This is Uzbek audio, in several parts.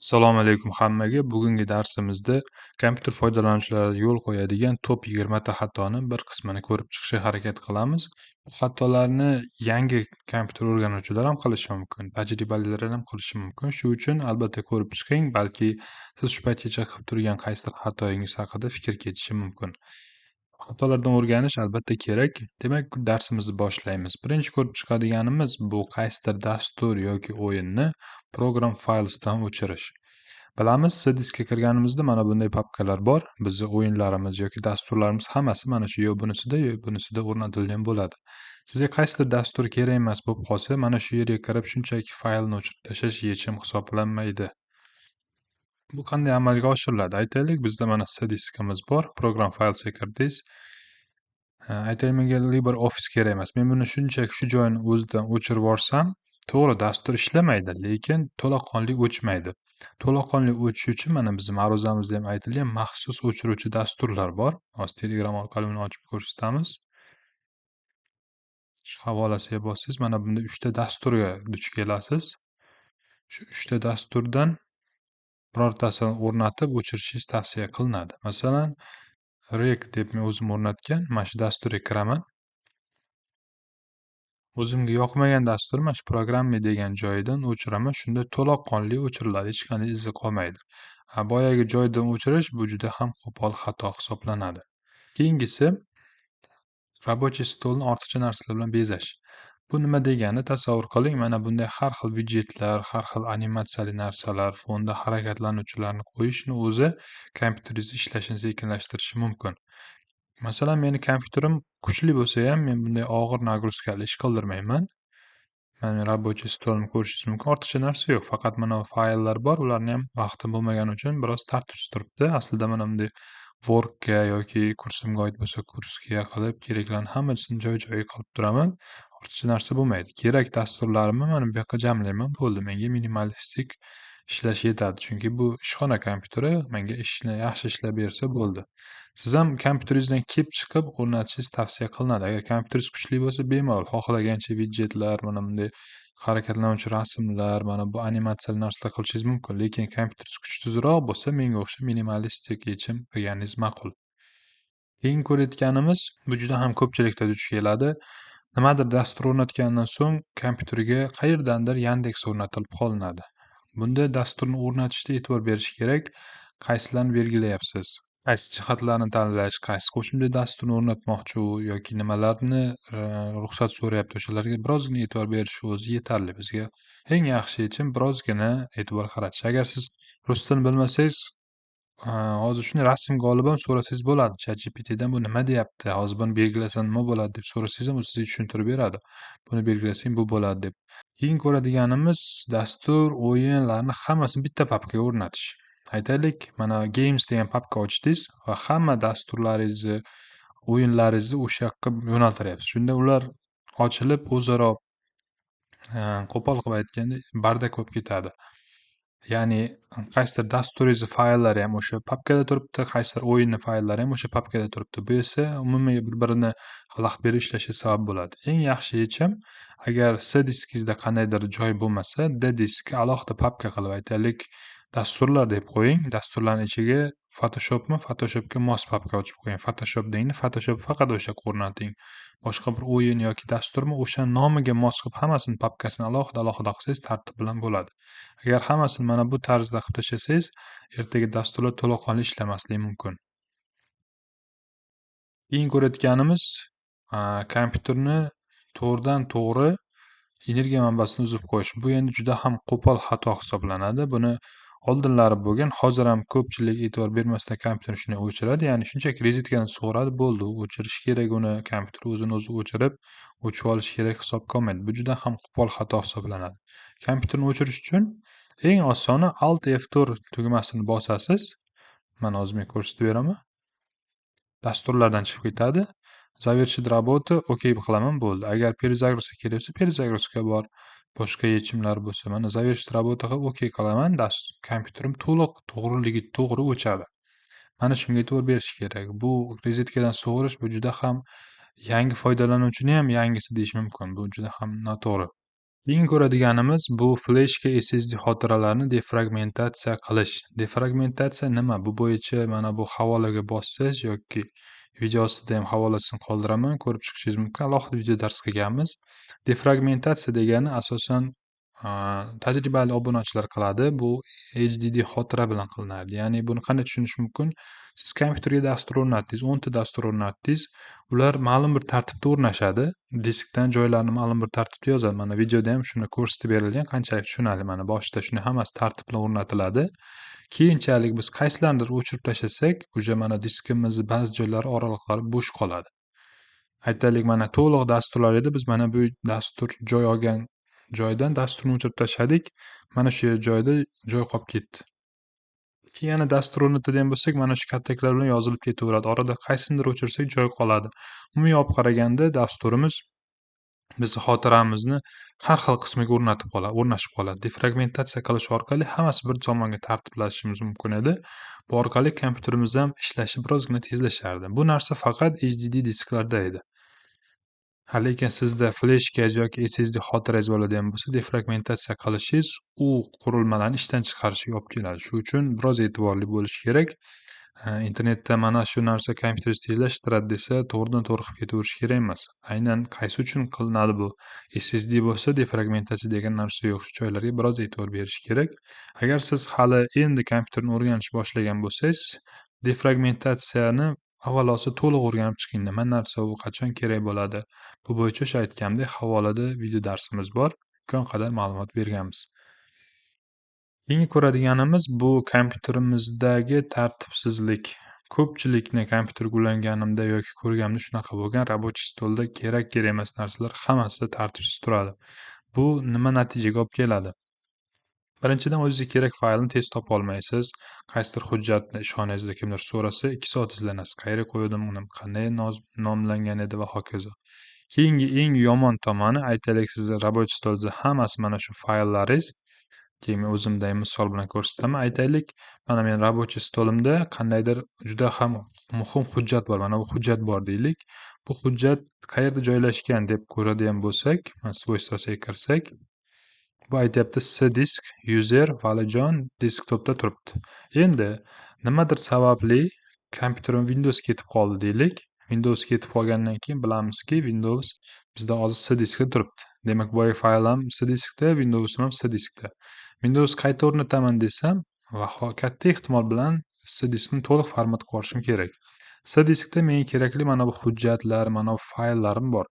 Assalomu alaykum hammaga. Bugungi darsimizda kompyuter foydalanuvchilari yo'l qo'yadigan top 20 ta xatoni bir qismini ko'rib chiqishga harakat qilamiz. Bu xatolarni yangi kompyuter o'rganuvchilar ham qilishi mumkin, tajribalilar ham qilishi mumkin. Shu uchun albatta ko'rib chiqing, balki siz shu paytgacha qilib turgan qaysidir xatoyingiz haqida fikr ketishi mumkin. Xatolardan o'rganish albatta kerak. Demak, darsimizni boshlaymiz. Birinchi ko'rib chiqadiganimiz bu qaysidir dastur yoki o'yinni Program Files'dan o'chirish. Bilamiz, C diskga kirganimizda mana bunday papkalar bor. Bizni o'yinlarimiz yoki dasturlarimiz hammasi mana shu yo bunisida, yo bunisida o'rnatilgan bo'ladi. Sizga qaysidir dastur kerak emas bo'lib qolsa, mana shu yerga kirib shunchaki faylni o'chirib tashlash yechim hisoblanmaydi. Bu qanday amalga oshiriladi? Aytaylik, bizda mana C diskimiz bor, Program Files'ga kirdingiz. Aytaylik, menga LibreOffice kerak emas. Men buni shunchaki shu joyini o'zidan o'chirib yuborsam, to'g'ri, dastur ishlamaydi, lekin to'laqonli o'chmaydi. To'laqonli o'chish uchun mana bizni ma'ruzamizda ham aytilgan maxsus o'chiruvchi dasturlar bor. Hozir Telegram orqali uni ochib ko'rsatamiz. Shu havolasiga bossangiz, mana bunda 3 ta dasturga duch kelasiz. Shu 3 ta dasturdan birortasini o'rnatib o'chirishingiz tavsiya qilinadi. Masalan, Rec deb men o'zim o'rnatgan mana shu dasturga kiraman. O'zimga yoqmagan dastur mana shu programma degan joyidan o'chiraman. Shunda to'laqonli o'chiriladi, hech qanday izi qolmaydi. Boyagi joydan o'chirish bu juda ham qo'pol xato hisoblanadi. Keyingisi рабочий stolni ortiqcha narsalar bilan bezash. Bu nima degani? Tasavvur qiling, mana bunday har xil widgetlar, har xil animatsiyali narsalar, fonda harakatlanuvchilarni qo'yishni o'zi kompyuteringizni ishlashini sekinlashtirishi mumkin. Masalan, meni kompyuterim kuchli bo'lsa ham, men bunday og'ir нагрузка li ish qildirmayman. Mana рабочий stolimni ko'rishingiz mumkin. Ortiqcha narsa yo'q, faqat mana bu fayllar bor, ularni ham vaqtim bo'lmagani uchun biroz tartibsiz turibdi. Aslida mana bunday Wordga yoki kursimga oid bo'lsa, kursga qilib, keraklarni hammasini joy-joyiga qilib turaman. Ortiqcha narsa bo'lmaydi. Kerak dasturlarimni mana bu yoqqa jamlayman, bo'ldi. Menga minimalistik ishlash yetadi. Chunki bu ishxona kompyuteri, menga ishni yaxshi ishlab bersa bo'ldi. Siz ham kompyuteringizdan kelib chiqib o'rnatishingiz tavsiya qilinadi. Agar kompyuteringiz kuchli bo'lsa, bemalol xohlagancha widgetlar, mana bunday harakatlanuvchi rasmlar, mana bu animatsiyali narsalar qilishingiz mumkin. Lekin kompyuteringiz kuchsizroq bo'lsa, menga o'xshab minimalistik yechim qilganingiz ma'qul. Keyin ko'rayotganimiz, bu juda ham ko'pchilikda duch keladi. Nimadir dastur o'rnatgandan so'ng kompyuterga qayerdandir Yandex o'rnatilib qolinadi. Bunda dasturni o'rnatishda e'tibor berish kerak, qaysilarni belgilayapsiz, qaysi jihatlarni tanlash, qaysi qo'shimcha dasturni o'rnatmoqchi u yoki nimalarni ruxsat so'rayapti, o'shalarga birozgina e'tibor berish o'zi yetarli. Bizga eng yaxshi yechim birozgina e'tibor qaratish. Agar siz rus tilini bilmasangiz, hozir shuni rasmga olib ham so'rasangiz bo'ladi. ChatGPTdan bu nima deyapti, hozir buni belgilasam nima bo'ladi deb so'rasangiz ham u sizga tushuntirib beradi. Buni belgilasang bu bo'ladi deb. Keyin ko'radiganimiz dastur, o'yinlarni hammasini bitta papkaga o'rnatish. Aytaylik, mana Games degan papka ochdingiz va hamma dasturlaringizni, o'yinlaringizni o'sha yoqqa yo'naltiryapsiz. Shunda ular ochilib, o'zaro qo'pol qilib aytganda бардак bo'lib ketadi. Ya'ni qaysidir dasturingizni fayllari ham o'sha papkada turibdi, qaysidir o'yinni fayllari ham o'sha papkada turibdi. Bu esa umumiy bir-birini xalaqit berib ishlashiga sabab bo'ladi. Eng yaxshi yechim, agar C diskingizda qandaydir joy bo'lmasa, D diskka alohida papka qilib, aytaylik, dasturlar deb qo'ying. Dasturlarning ichiga Photoshopmi, Photoshopga mos papka ochib qo'ying. Photoshop dengda Photoshop faqat o'sha yoqqa o'rnating. Boshqa bir o'yin yoki dasturmi, o'sha nomiga mos qilib hammasini papkasini alohida-alohida qilsangiz tartib bilan bo'ladi. Agar hammasini mana bu tarzda qilib tashlasangiz, ertaga dasturlar to'laqonli ishlamasligi mumkin. Keyin ko'rayotganimiz, kompyuterni to'g'ridan-to'g'ri energiya manbasini uzib qo'yish. Bu endi juda ham qo'pol xato hisoblanadi. Buni oldinlari bo'lgan, hozir ham ko'pchilik e'tibor bermasdan kompyuterni shunday o'chiradi. Ya'ni shunchaki rozetkadan sug'uradi, bo'ldi, u o'chirish kerak uni, kompyuter o'zini o'zi o'chirib, o'chib olish kerak hisobga olmaydi. Bu juda ham qo'pol xato hisoblanadi. Kompyuterni o'chirish uchun eng osoni Alt F4 tugmasini bosasiz. Mana hozir men ko'rsatib beraman. Dasturlardan chiqib ketadi. Завершить работу, OK qilaman, bo'ldi. Agar перезагрузка kerak bo'lsa, перезагрузка bor. Boshqa yechimlar bo'lsa, mana завершить работу qilib OK qilaman, kompyuterim to'liq to'g'riligi to'g'ri o'chadi. Mana shunga e'tibor berish kerak. Bu rozetkadan sug'urish bu juda ham yangi foydalanuvchini ham yangisi deyish mumkin. Bu juda ham noto'g'ri. Keyin ko'radiganimiz bu fleshka SSD xotiralarni defragmentatsiya qilish. Defragmentatsiya nima? Bu bo'yicha mana bu havolaga bossangiz yoki video ostida ham havolasini qoldiraman, ko'rib chiqishingiz mumkin. Alohida video dars qilganmiz. Defragmentatsiya degani asosan tajribali obunachilar qiladi. Bu HDD xotira bilan qilinadi. Ya'ni buni qanday tushunish mumkin? Siz kompyuterga dastur o'rnatdingiz, 10 ta dastur o'rnatdingiz. Ular ma'lum bir tartibda o'rnashadi. Diskdan joylarini ma'lum bir tartibda yozadi. Mana videoda ham shuni ko'rsatib berilgan, qanchalik tushunarli. Mana boshida shuni hammasi tartib bilan o'rnatiladi. Keyinchalik biz qaysilarnidir o'chirib tashlasak, уже mana diskimizni ba'zi joylari, oraliqlari bo'sh qoladi. Aytaylik, mana to'liq dasturlar edi. Biz mana bu dastur joy olgan joydan dasturni o'chirib tashladik. Mana shu joyda joy qolib ketdi. Keyin yana dastur o'rnatadigan bo'lsak, mana shu kataklar bilan yozilib ketaveradi. Orada qaysinidir o'chirsak joy qoladi. Umumiy olib qaraganda dasturimiz bizni xotiramizni har xil qismiga o'rnatib qoladi, o'rnashib qoladi. Defragmentatsiya qilish orqali hammasi bir tomonga tartiblashimiz mumkin edi. Bu orqali kompyuterimiz ham ishlashi birozgina tezlashardi. Bu narsa faqat HDD disklarda edi. Ha, lekin sizda fleshkangiz yoki SSD xotirangiz bo'ladigan bo'lsa, defragmentatsiya qilishingiz u qurilmalarni ishdan chiqarishiga olib keladi. Shu uchun biroz e'tiborli bo'lish kerak. Internetda mana shu narsa kompyuteringizni tezlashtiradi desa, to'g'ridan to'g'ri qilib ketaverish kerak emas. Aynan qaysi uchun qilinadi bu? SSD bo'lsa, defragmentatsiya degan narsa yo'q. Shu joylarga biroz e'tibor berish kerak. Agar siz hali endi kompyuterni o'rganish boshlagan bo'lsangiz, defragmentatsiyani avvalosi to'liq o'rganib chiqing. Nima narsa u, qachon kerak bo'ladi? Bu bo'yicha o'sha aytgandek havolada video darsimiz bor. Imkon qadar ma'lumot berganmiz. Keyingi ko'radiganimiz bu kompyuterimizdagi tartibsizlik. Ko'pchilikni kompyuterga ulanganimda yoki ko'rganimda shunaqa bo'lgan, рабочий stolda kerak-kerak emas narsalar hammasi tartibsiz turadi. Bu nima natijaga olib keladi? Birinchidan, o'zingizga kerak faylni tez topa olmaysiz. Qaysidir hujjatni ishxonangizda kimdir so'rasa, 2 soat izlanasiz. Qayerga qo'ydim uni, qanday nomlangan edi va hokazo. Keyingi eng yomon tomoni, aytaylik, sizni рабочий stolingizda hammasi mana shu fayllaringiz. Keyin men o'zimda ham misol bilan ko'rsataman. Aytaylik, mana men рабочий stolimda qandaydir juda ham muhim hujjat bor. Mana bu hujjat bor deylik. Bu hujjat qayerda joylashgan deb ko'radigan bo'lsak, mana свойство siga kirsak, bu aytyapti C disk user Valijon desktopda turibdi. Endi nimadir sababli kompyuterim Windows ketib qoldi deylik. Windows ketib qolgandan keyin bilamizki, Windows bizda hozir C diskda turibdi. Demak, boyagi fayl ham C diskda, Windows ham C diskda. Windows qayta o'rnataman desam, va katta ehtimol bilan C diskni to'liq format qilib yuborishim kerak. C diskda menga kerakli mana bu hujjatlar, mana bu fayllarim bor.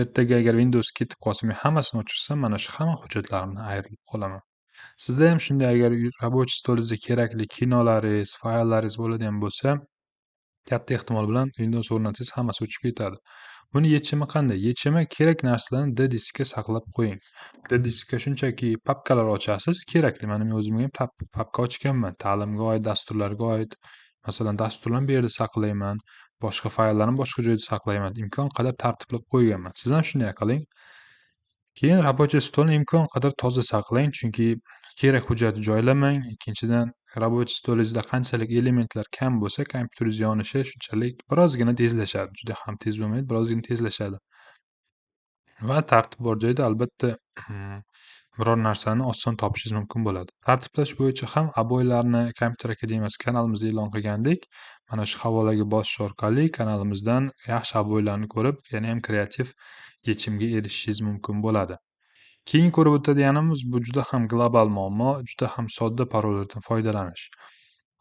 Ertaga agar Windows ketib qolsa, men hammasini o'chirsam, mana shu hamma hujjatlarimdan ayrilib qolaman. Sizda ham shunday, agar рабочий stolingizda kerakli kinolaringiz, fayllaringiz bo'ladigan bo'lsa, katta ehtimol bilan Windows o'rnatsangiz hammasi o'chib ketadi. Buni yechimi qanday? Yechimi kerak narsalarni D diskka saqlab qo'ying. D diskka shunchaki papkalar ochasiz, kerakli. Mana men o'zimga ham papka ochganman. Ta'limga oid, dasturlarga oid. Masalan, dasturlarni bu yerda saqlayman, boshqa fayllarni boshqa joyda saqlayman. Imkon qadar tartiblab qo'yganman. Siz ham shunday qiling. Keyin рабочий stolni imkon qadar toza saqlang, chunki kerak hujjatni joylamang. Ikkinchidan, рабочий stolingizda qanchalik elementlar kam bo'lsa, kompyuteringiz yonishi shunchalik birozgina tezlashadi. Juda ham tez bo'lmaydi, birozgina tezlashadi. Va tartib bor joyda albatta biror narsani oson topishingiz mumkin bo'ladi. Tartiblash bo'yicha ham oboylarni Kompyuter akademiyasi kanalimizda e'lon qilgandik. Mana shu havolaga bosish orqali kanalimizdan yaxshi oboylarni ko'rib, yana ham kreativ yechimga erishishingiz mumkin bo'ladi. Keyin ko'rib o'tadiganimiz bu juda ham global muammo, juda ham sodda parollardan foydalanish.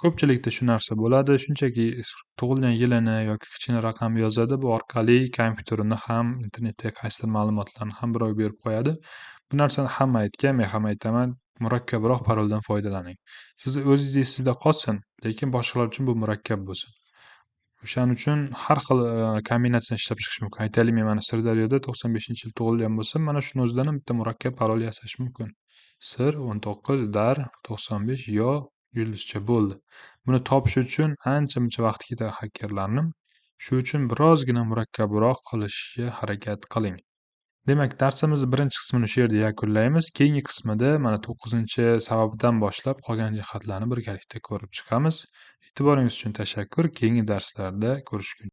Ko'pchilikda shu narsa bo'ladi, shunchaki tug'ilgan yilini yoki kichkina raqam yozadi, bu orqali kompyuterini ham, internetdagi qaysidir ma'lumotlarni ham birovga berib qo'yadi. Bu narsani hamma aytgan, men ham aytaman, murakkabroq paroldan foydalaning. Sizni o'zingiz esingizda qolsin, lekin boshqalar uchun bu murakkab bo'lsin. O'shaning uchun har xil kombinatsiyani ishlab chiqish mumkin. Aytaylik, men mana Sirdaryoda 95-yil tug'ilgan bo'lsam, mana shuni o'zidan ham bitta murakkab parol yasash mumkin. Sir 19 dar 95 yo yulduzcha bo'ldi. Buni topish uchun ancha-muncha vaqt ketadi xakerlarni. Shu uchun birozgina murakkabroq qilishga harakat qiling. Demak, darsimizni birinchi qismini shu yerda yakunlaymiz. Keyingi qismida mana 9-sababdan boshlab qolgan jihatlarni birgalikda ko'rib chiqamiz. E'tiboringiz uchun tashakkur. Keyingi darslarda ko'rishguncha.